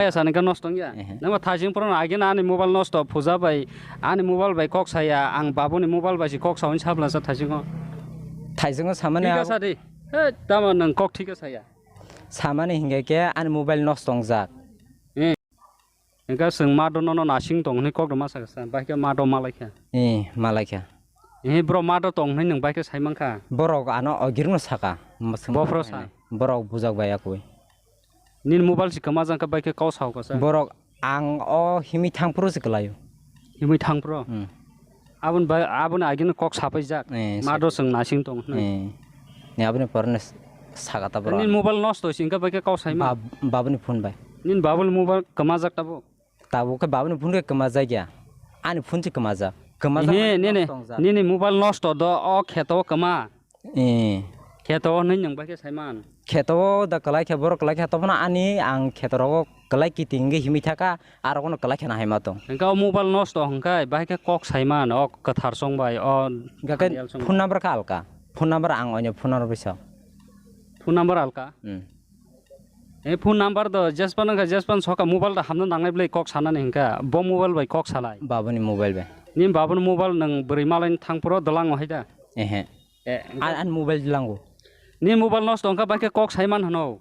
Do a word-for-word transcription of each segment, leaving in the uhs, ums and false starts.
Kaya sani khe nosto wngya. Ehe. Nangba thaising phuru no agini ani mobile nosto, puja bai ani mobile bai kok saya, ang babuni mobile bai se kok sawi sabla sa thaisingo. Thaisingo samani Thik abo sa di. He, tamo nwng kok thik saya. Samani hingke ke ani mobile nosto wngjak. Eh. Hingke chwng ma do nono nasing tong hwnwi kok rwma sakha sa, bai khe ma do malai kha. Eh, malai kha. Eh, bro ma do tong hwnwi nwng bai khe sai mankha. Borok ano ogirno saka. Bo phro sa? Borok bujak bai akui. Nini mobile si kwmajak khe bai khe kok sao kasa. Borok ang o himwi thang phuru se kwlaio. Himwi thang phuru? Hmm. Aboni bai, aboni agini kok sapaijak. Eh, ma do chwng nasing tong hwnwi. Eh. Ni aboni porno saka ta borok. Nini mobile nosto si hingke bai khe kok saima. Bab-, babuni phone bai. Nini babuni mobile kwmajak tabuk. Tabuk khe babuni phone khe kwmajak ya. Ani phone se kwmajak. Kwmajak. Ehe, mani nini, nosto wngjak. Nini mobile nosto do o kheto kwma. Eh. Kheto hwnwi nwng bai khe saiman. Kheto da kwlai khe borok kwlai khe tongphano ani ang kheto rogo kwlai kiting wngwi himwi thaka, aro kono kwlai kheno hai ma tong. Hwnkhe o mobile nosto hwnkhe bai khe kok saiman o kwthar chong bai o. Hwnkhe khe thanial chong phone bai. Number khe alka. Phone number ang oino phone number bisa. Phone number alka? Hmm. E phone number do jespan wngkha jespan soka mobile da hamna nangnai bwlai kok sanani hwnkha bo mobile bai kok salai. Babuni mobile bai. Nini babuni mobile nwng bwrwi malai thang phuru dwlango hai da? Ehe. Eh, an, an mobile dwlango. Ni mobile nosto wngkha bai khe kok saiman hwno.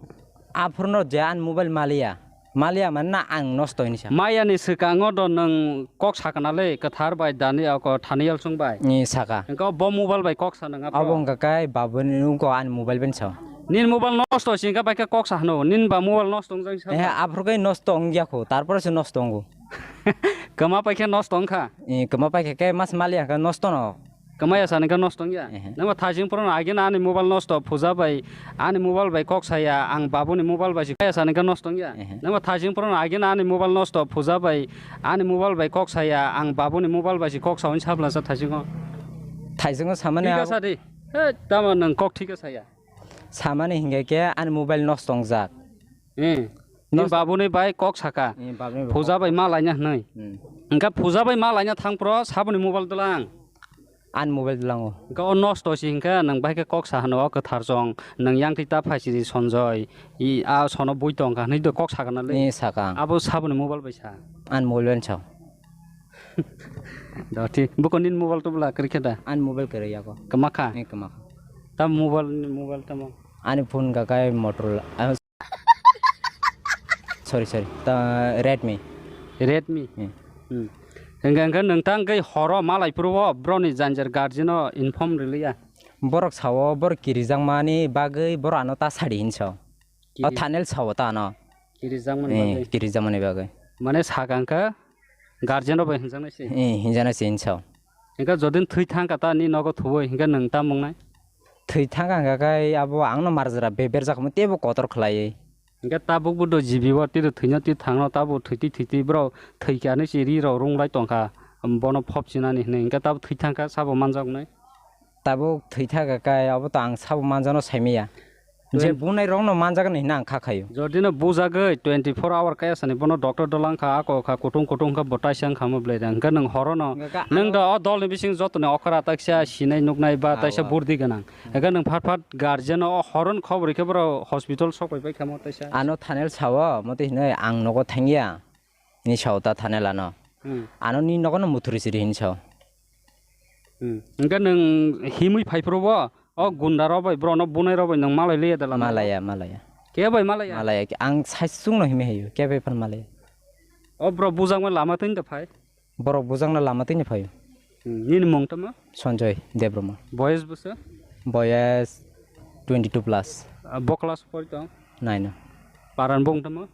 Aphurno je an mobile maliya. Maliya manna ang nosto hinsa. Maya ni swkango do nwng kok sakana le kwthar bai dani ako thani yalsung bai. Ni saka. Wngkha bo mobile bai kok sa nwng aphuru. Abo wngkha kai babuni wngkha an mobile bai sa. Nini mobile nosto si wngkha bai khe kok sa hwno. Nini ba mobile nosto wngjak sa. Eh, aphuru kai nosto wngya kho. Tarpore se nosto wngo. Kwma pai khe nosto wngkha. Eh, kwma pai khe kai mas maliya khe nosto no. Kwmaya sani khe nosto wngya? Ehe. Nangba thaising phuru no agini ani mobile nosto, puja bai ani mobile bai kok saya, ang babuni mobile bai se kaya sani khe nosto wngya? Ehe. Nangba thaising phuru no agini ani mobile nosto, puja bai ani mobile bai kok saya, ang babuni mobile bai se kok sawi sabla sa thaisingo. Thaisingo samani thik abo. Sa di. He, tamo nwng kok thik saya. Samani hingke ke ani mobile nosto wngjak. Eh. Ni nosto. Babuni bai kok saka. Eh, babuni bai puja kok bai ma laina hwnwi. Hmm. Hingke puja bai ma laina thang phuru saboni mobile dwlang. An mobile dwlango. Hingke o nosto si hingke nwng bai khe kok sa hano o kwthar chong nwng yang thwi ta phai sidi Sanjoy i a sono bui tong kha hwnwi do kok sakana le. Ni saka. Abo saboni mobile bai sa. An mobile bai sa. Do thi buko nini mobile to bwla kwrwi khe da. An mobile kwrwi yago. Kwma kha? Ni kwma kha. Ta mobile ni mobile tamo. Ani phone ga kai Motorola. Ah, sorry, sorry. Ta Redmi. Redmi. Hmm. Hmm. Hingke, hingke nwng tang khe horo malai phuru o borok ni janjar guardian o inform rwliya. Borok sao borok kirijak mani bagwi borok ano ta sadi hinso. O kiri- Thanel sao ta ano. Kirijak mani bagwi. Eh, kirijak mani bagwi. Mane sakang khe guardian o bai hinjaknai se. Eh, hinjaknai se hinso. Hingke jodi thwi thang kha ta ni nogo thuwi hingke nwng ta mungnai. Thwi thang kha hingka khe abo ang no marjra beber jak mo tebo kotor khlai. Hingke tabuk bo do jibi o tiro thwino tiro thangno tabo thwitwi thwitwi borok thwikha hinwi se ri rok rung lai tongkha, bono phop chinani hinwi hingke tabuk thwi thangkha sabo manjaknai. Tabuk thwi thangkha khe abo to ang sabo manjakno saimaya. Je bunai rokno manjaknai hinwi ang kha khaio. Jodi no bujagwi twenty four hour kaya sani bono doctor dolang kha ako kha kutung kutung kha bo taisa wngkha mo bwlai da hingke nwng horo no nwng da o dol ni bising joto ni okra taisa sinai nuknai ba taisa burdi gwnang. Hingke nwng phat phat guardian o horon khobor khe borok hospital sok pai pai kha mo taisa. Ano Thanel sao, mote hinoi ang nogo thangya. Ni sao ta Thanel ano. Hmm. Ano ni nogo no muthuri siri hin sao. Hmm. Hingke nwng himwi phai phuru bo, o gunda rok bai, borok no bunai rok bai nwng malai liya da lama? Malaya, malaya. Khe bai malaya? Malaya, ang sai sung no himwi hayo, khe bai phan malaya. O borok bujakma lama twi da phai? Borok bujakna lama twi ni phaio. Hmm, nini mung tamo? Sanjoy Debbarma. Boyes bwswk? Boyes twenty two plus. Ah, bo class pori tong? Nine o. Paran bung tamo?